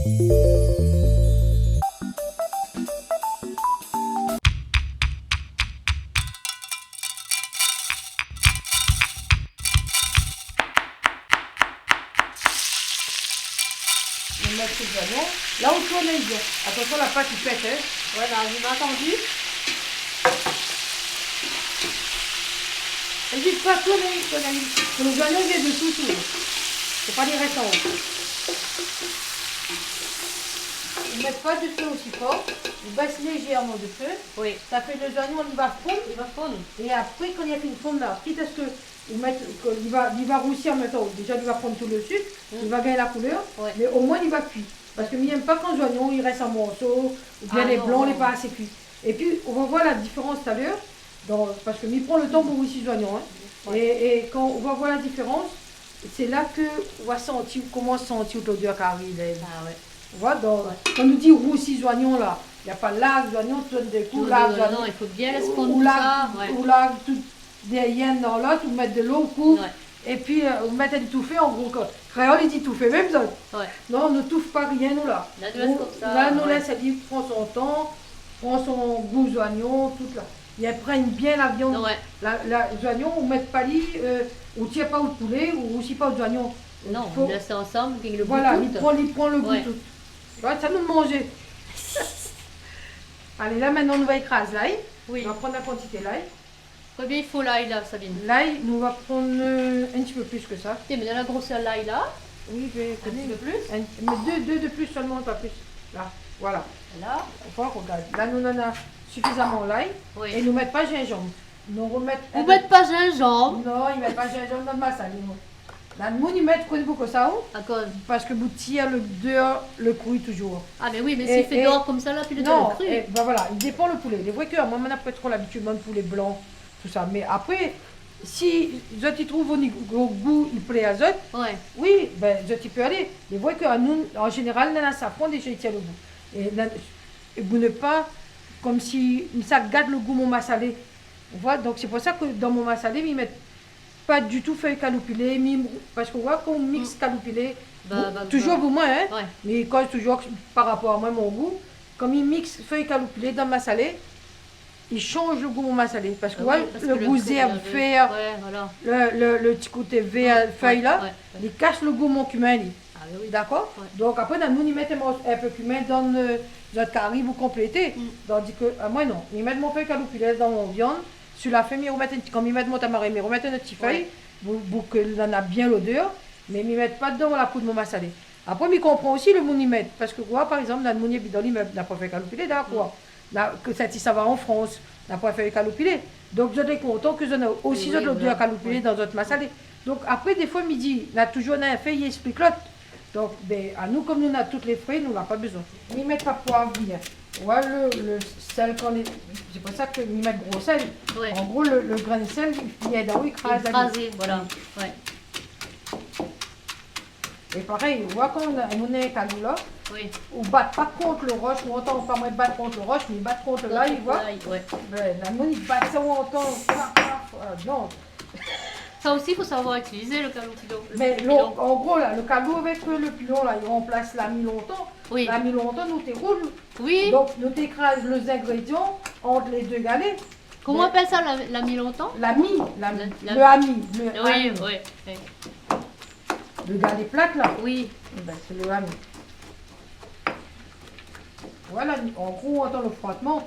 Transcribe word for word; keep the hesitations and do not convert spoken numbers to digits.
Nou mèt sé zoignon. La ou tourn, i vien. Atansion, la pat i pèt, in. Ouais, la, ou la antandi ? É zis pa tourn, tourn. Ke lo zoignon i vien dosou, tourn. Fo pa li rès anlèr. Ou mèt pa de fé osi for. Ou bès lézèrman de fé. Oui. Sa fé lo zoignon, li va fonn. Li va fonn. É apré, kan li la fine fonn la, kit èske ou mèt, ke li va, li va rousi an mèm tan. Déza, li va pran tout lo sik, mm, li va gingn la koulèr, ouais, mé omoin li va kui. Parske mi èm pa kan zoignon i rès an morso, oubien lé blan, lé pa asé kui. Ah non, non. Épi, ou va voir la diférans talèr, dan, parske mi pran lo tan pou rousi zoignon, in. Ouais. É, é kan ou va voir la diférans, sé la ke ou va santi, ou komans santi out lodèr kari, la. Ah ouais. Ou voi, dan, ouais, kan nou di rousi zoignon la, na pa larg zoignon, tout d'in kou, non, larg non, zoignon. Non, i fo bien lès fonn tout sa, ouais. Ou larg tout dèryèr dan lot, ou mèt de lo, ou kouv, ouais, épi, euh, ou mèt ali toufé, an gro, kan kréol i di toufé mèm, zot. Ouais. Non, nou touf pa rien, nou, la. La, nou lès konmsa, la, nou lès ali pran son tan, pran son gou zoignon, tout la. Li inprègn bien la viann. Ouais. La, la, zoignon, ou mèt pa li, euh, ou tir pa out poulé, ou rousi pa out zoignon. Non, fo ou lès ansanm, pi lo gou, voilà, tout. Li pran, li pran lo gou, ouais, tout. Voilà, sa nou manzé. Alé, la, mintnan, nou va ékraz lay. Oui. Nou va pran la kantité lay. Konbien i fo lay la, Sabine ? Lay, nou va pran, euh, in ti pé plis ke sa. Tiens, mé dan la grosèr lay la. Oui, mé in ti pé plis. In, mé dé, dé de plis solman, pa plis. La, voilà. Voilà. Ou voi, rogard. La, nou néna sifizaman lay. Oui. É nou mèt pa zinzanm. Nou romèt... Ou mèt pa zinzanm ? Non, i mèt pa zinzanm dan masalé, non. La, moun i mèt, koné poukosa, ou ? Akoz ? Parske pou tir lo, déor lo kri touzour. Ah, mé oui, mé si i fé déor konmsa la, pi lo kri. É, é, non, é, ben voilà, i dépan lo poulé. Lé vré ke moin, moin na pa tro labitid, moin, poulé blan, tousa. Mé apré, si zot i trouv o ni-, o gou i plé azot, ouais, oui, ben, zot i pé alé. Lé vré ke anou, an zénéral, néna safran, déza i tir lo gou. É la, é pou ne pa, konmsi, sa i gat lo gou mon masalé. Ou voi, donk sé pou sa ke dan mon masalé, mi mèt pa ditou fèy kaloupilé, mi, parske ou voi, kan ou miks kaloupilé, bon, touzour pou moin, in, mé mi koz touzour par rapor a moin, mon gou, kan mi miks fèy kaloupilé dan masalé, i sanz lo gou mon masalé, parske ou voi, lo gou zèrb vèr, lo, lo, lo ti koté vèr fèy la, li kas lo gou mon kimin, li. Ah, mé oui. Dakor ? Ouais. Donk apré, na nou, ni mèt in mors-, in pé kimin dan, euh, zot kari pou konplété. Mm. Tandi ke, euh, moin non. Mi mèt mon fèy kaloupilé dan mon viann. Su la fin, mi romèt in ti, kan mi mèt mon tamarin, mi romèt in ot ti fèy, ouais, pou, pou ke néna bien lodèr. Mé mi mèt pa dedan la poud mon masalé. Apré, mi konpran osi lo moun i mèt. Parske ou voi, par égzanp, na moun i abit dan limèb, na pa fèy kaloupilé, dakor ? Mm. Na, ke sa ti sava an Frans, na pa fèy kaloupilé. Donk, zot lé kontan ke zot néna osi zot lodèr kaloupilé dan zot masalé. Oui, oui. Donk, apré, défoi, mi di, na touzour in fèy i ésplik lot. Donk, ben, anou, kom nou na tout lé fré, nou na pa bézoin. Mi mèt pa poiv bien. Ou voi lo, lo sèl kan lé, sé pou sa ke mi mèt gro sèl. Ouais. An gro, lo, lo grin sèl, li, li èd aou, li kraz. Li kraz, voilà. Ouais. É parèy, ou voi kan ou na, ou na in kalou la, oui, ou bat pa kont lo rosh, ou antan pa moin bat kont lo rosh, mi bat kont lay, ou voi. Lay, ouais. Ben, la moun i bat sa, ou antan, paf, paf, euh, non. Sa osi, fo savoir itilizé lo kalou pilon, lo pilon. Mé lo, an gro, la, lo kalou avèk, euh, lo pilon, la, i ranplas la mi lontan. Oui. La mi lontan, nou té roul. Oui. Donk, nou té kraz lé zingrédian ant lé dé galé. Koman i apèl sa, la, la mi lontan ? La mi, la mi, lo ami, lo ami. Oui, oui, oui. Lo galé plat, la ? Oui. Ében, sé lo ami. Voilà, an gro, ou antan lo frotman.